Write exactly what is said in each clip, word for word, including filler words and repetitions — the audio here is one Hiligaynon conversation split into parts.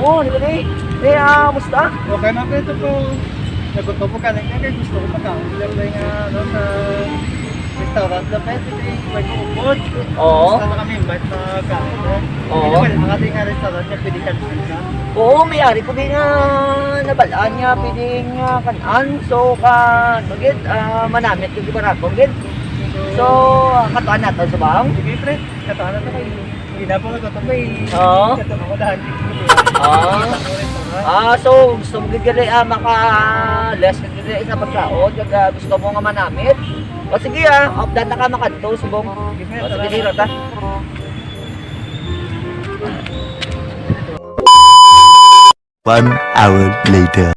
Oh, ano ba, eh? Eh, ah, musta? Okay na, pero ito po. Nagutom po kanina kay gusto ko makaon. Pero may nga, ano, sa restaurant na pwede, eh, may kuupod. Oo. Gusto na kami invite na kaon, eh. Oo. Hindi naman, ang ating nga restaurant na pwede ka na. Oo, may ari ko din nga nabalaan niya, pwede nga kanan. So, ka, magid, ah, manamit ko di ba ako, gid? So, katuan nato sa bang? Sige, pre. Katuan nato kay Hindi na po nagkatabi. Oo. Katuan ako dahil. Oo. Kita ko rin po, ha? Ah, so, gusto mo gid gali, ah, maka-less ka gid sa pagkaon, kag, ah, gusto mo nga manamit? O sige, ah, updan na ka makadto, subong. O sige, dira ta. One hour later.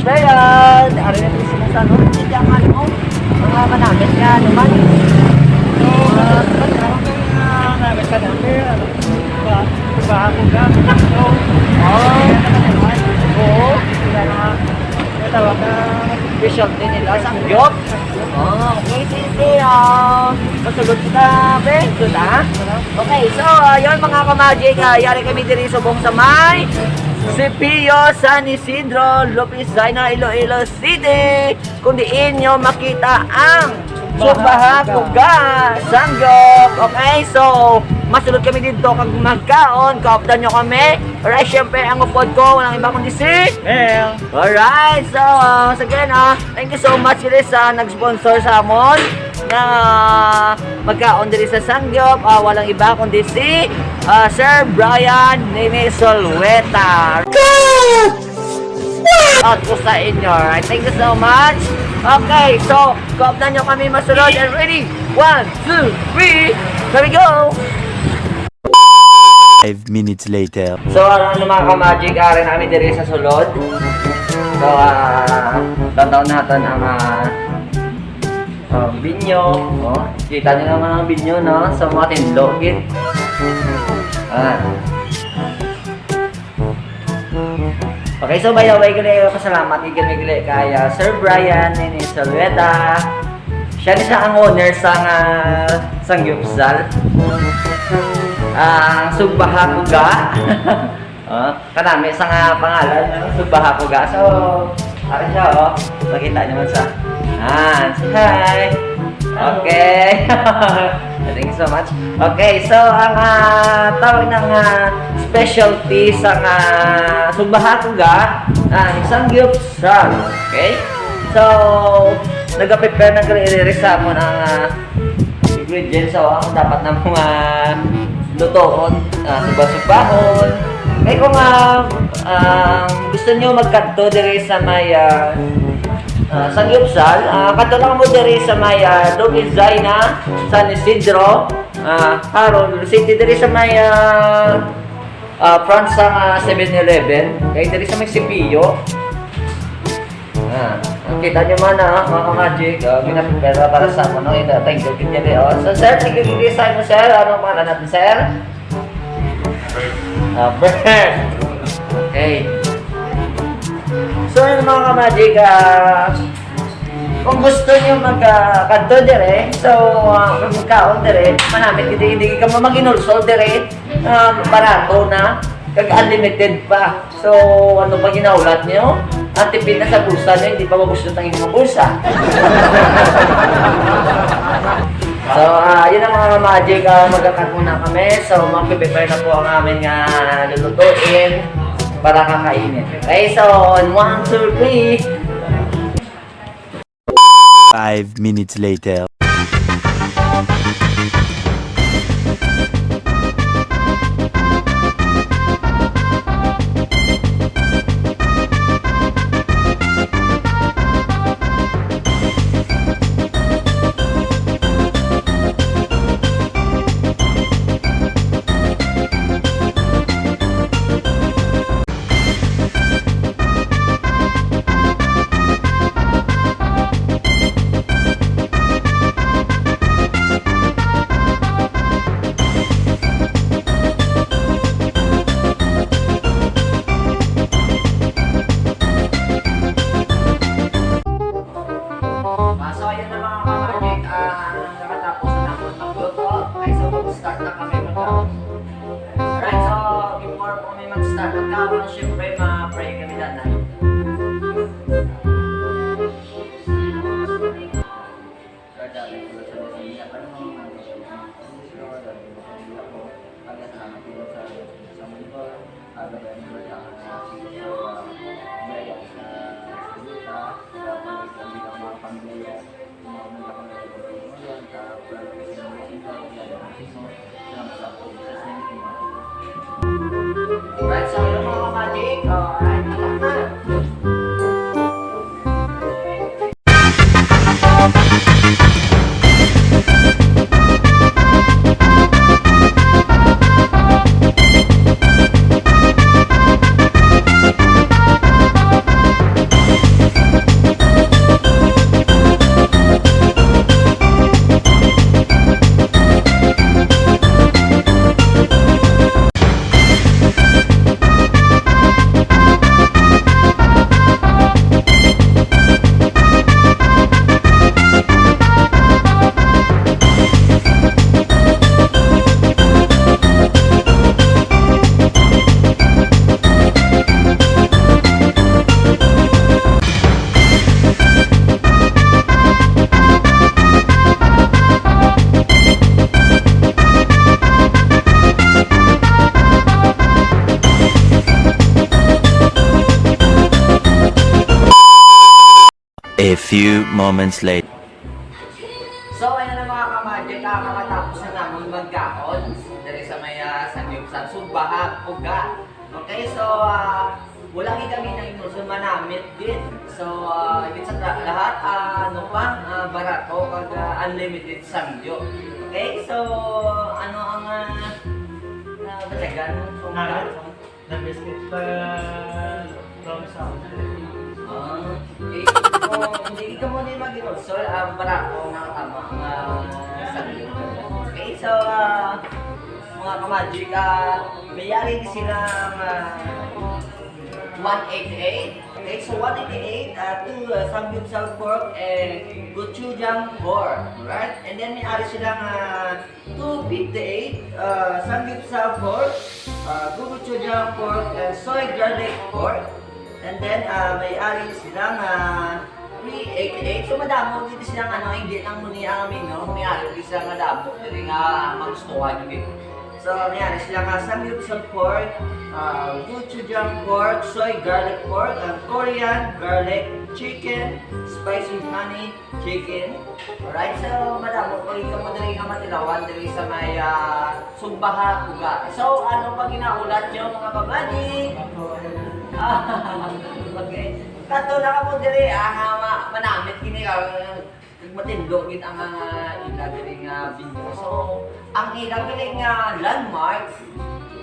Brian, ari na din sila sa ano, hindi ang ano, mga manamit nga naman. So, uh, namit ka namin, ano, ba, ba ako ka, so, oh, oo, sila na, may tawag na, specialty nila, samgyup. Ah, okay, sige, ah, masulod kita, be. Ito na. Okay, so, ayun, mga ka-magic, ah, yari kami diri subong sa may Sipio, San Isidro, Lopez Jaina, Iloilo City. Kung diin nyo makita ang Subahakuga Sangyup. Okay, so, masulod kami dito kag magkaon, kaupdan nyo kami. Alright, syempre, ang upod ko, walang iba kundi si Mel. Alright, so, sa ganun, ah, thank you so much, guys, sa nag-sponsor sa amon nga magkaon diri sa Sangyup. Ah, walang iba kundi si, ah, Sir Brian Nene Solweta. Out ko sa inyo. Alright, thank you so much. Okay, so, kaupdan nyo kami masulod. And ready? One, two, three. There we go. Five minutes later. So, ano, ano, mga ka-magic, ari na kami diri sa sulod. So, ah, downtown natin ang, ah, ah, binyo, oh. Kita niyo naman ang binyo, no? Sa mga tindog, eh. Ah. Okay, so by the way, gani, pasalamat ni gani, gani kay, ah, Sir Brian Nini Solweta. Siya ni siya ang owner sa, ah, Sangyupsal. Ang Sugbahakuga. Ah, kanami sa nga pangalan, no? Sugbahakuga. So, ari siya, oh. Makita niyo man sa, ah, say hi. Okay. Thank you so much. Okay, so ang, ah, tawag ng, ah, specialty sa, ah, Sugbahakuga, ang Sangyupsal. Okay? So, nagaprepare na gali diri sa amon ang, ah, ingredients, so, ang dapat na mga lutoon, ah, sugba-sugbahon. Kay kung, ah, ah, gusto nyo magkadto diri sa may, ah, ah, Sangyupsal, ah, kadto lang mo diri sa may, ah, Lopez Jaina, San Isidro, ah, Haron City, diri sa may, ah, ah, front sa, ah, Seven Eleven, kay diri sa may Sipio. Ah, ang kita nyo man, ah, mga ka-magic, ah, ginapipera para sa, ano, ito, thank you, thank you, oh. So, sir, thank you, thank you, sir. Ano ang pangalan natin, sir? Ah, Bert. Okay. So, yun, mga ka-magic, ah, kung gusto nyo mag, ah, kadto dire, so, ah, magkaon dire, manamit, hindi, hindi ka mo mag-inulsol dire, ah, barato na, kag unlimited pa. So, ano pa ginahulat niyo? Ang tipid na sa bulsa niyo, hindi pa mabustot ang inyong bulsa. So, ah, yun ang mga magic, ah, magkakat muna kami. So, mag-prepare na po ang amin nga lulutuin para kakainin. Okay, so, on one, two, three. Five minutes later. Tapos, syempre, ma-pray kami, nanay. Lord, dami ko sa mga, ano, mga, Lord, dami ko sa mga, pagkasama ko sa, sa mundo, pagkasama ko sa, sa, sa, sa, sa, sa, sa, sa, sa, Alright, so yun, mga magic. Alright, anak na. A few moments later. So, ayan na, mga ka-magic, ah, makatapos na namon magkaon diri sa may, ah, Sangguniang Sugbaha, Kuga. Okay, so, ah, wala gid kami na inuso, manamit gid. So, ah, higit sa tra-, lahat, ah, ano pa, ah, barato kag, ah, unlimited samgyup. Okay, so, ano ang, ah, ah, batagan mo? Namit. The biscuit pa from South. Ah, okay. So, hindi ka mo ni mag-inusol, ah, barato nga tama nga samgyup. Okay, so, ah, mga ka-magic, ah, may ari ni sila nga one eighty-eight. Okay, so one eighty-eight, ah, two, ah, samgyupsal pork and gochujang pork, right? And then may ari sila nga two fifty-eight, ah, samgyupsal pork, ah, gochujang pork, and soy garlic pork. And then, ah, may ari sila nga three eighty-eight. So, madamo gid sila nga, ano, hindi lang mo niya ang menu, may ari gid sila nga damo. Dili nga magustuhan gid. So, may ari sila nga samgyupsal pork, ah, gochujang pork, soy garlic pork, and Korean garlic chicken, spicy honey chicken. Alright, so madamo pa yung kamo diri nga matilawan diri sa may, ah, Sugbaha, Kuga. So, ano pa ginaulat nyo, mga ka-magic? Ah, okay. Kato na kamo diri, ah, nga ma-, manamit kini, ah, matindog gid ang, ah, ila diri nga bingo. So, ang ila diri nga landmark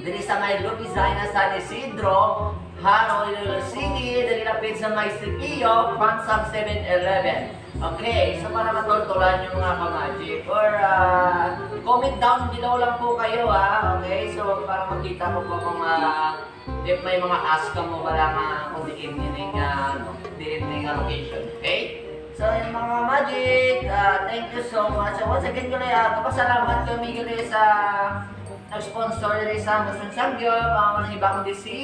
diri sa may Lubizay nga San Isidro, Jaro, Iloilo City, diri lapit sa may C P O, front sa Seven Eleven. Okay, so para matultulan yung mga ka-magic, or, ah, comment down below lang po kayo, ha. Okay, so para makita ko po kung, ah, if may mga ask ka mo, wala nga kung diin, diin nga, ano, diin nga location. Okay? So, yung mga magic, ah, thank you so much. So, once again, gali, ah, kapasalamat kami, gali, sa nag-sponsor diri sa Muson Samgyup, ang mga iba kundi si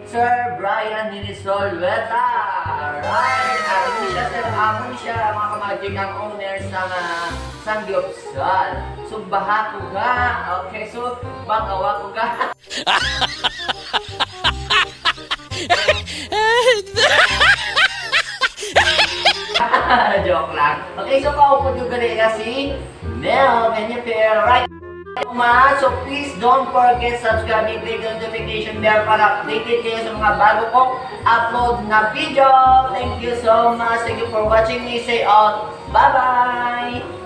Sir Brian Dinisol Weta. Alright, amo siya, sir, amo siya, mga ka-magic, ang owner sa, ah, Samgyupsal. Sugbaha, Kuga. Okay, so, bagawa, Kuga. Joke lang. Okay, so kaupod ko gali nga si Mel Benefir right now, ma. So please don't forget subscribe and click the notification bell para updated kayo sa mga bago kong upload na video. Thank you so much. Thank you for watching me. Say out. Bye-bye!